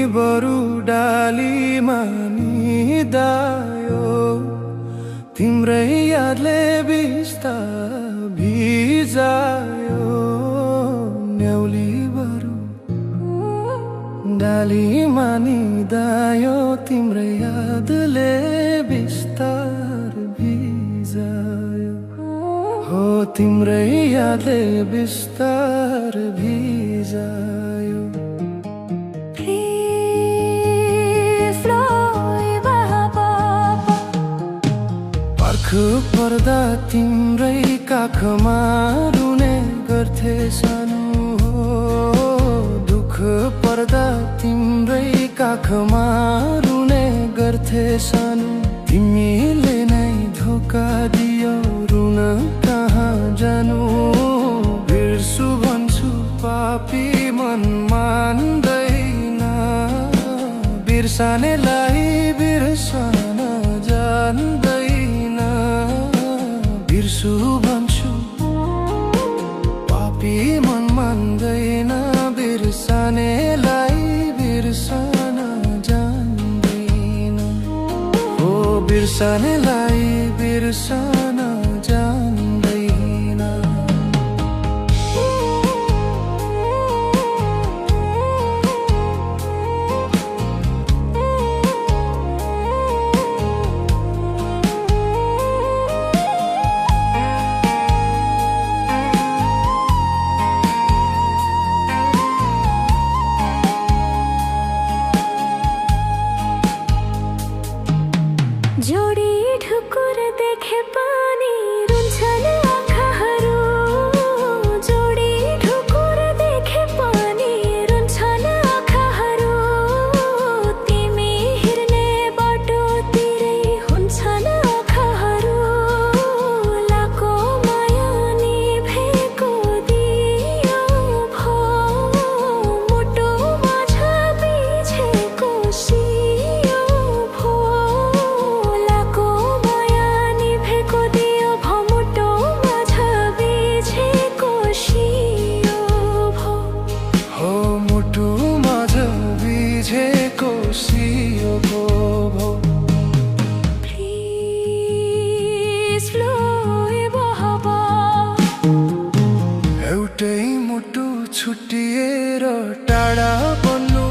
बरु डालीमा निदायो तिम्रै यादले बिस्ता भिजायो न्याउली बरु डालीमा निदायो तिम्रै यादले बिस्तार भिजायो हो तिम्रै यादले बिस्तार भिजायो पर्दा तिम्रै काखमा रुने गर्थे सानो हो दुःख पर्दा तिम्रै काखमा रुने गर्थे सानो तिमीले नै धोका दियो रुन कहाँ जानु बिर्सु भन्छु पापी मन मान्दैन बिर्सानेलाई बिर्सन जान्दैन बिर्सु भन्छु पापी मन मान्दैन बिर्सानेलाई बिर्सन जान्दैन हो बिर्सानेलाई बिर्सन जान्दैन जोडी ढुकुर देखे पानी रुन्छन् आँखाहरू जोडी ढुकुर देखे पानी रुन्छन् आँखाहरू तिमी हिँड्ने बाटोतिरै हुन्छन् आँखाहरू लाको माया निभेको दियो भो मुटुमा छापिछेको सियो भो एउटै मुटु छुट्टिएर टाढा बन्नु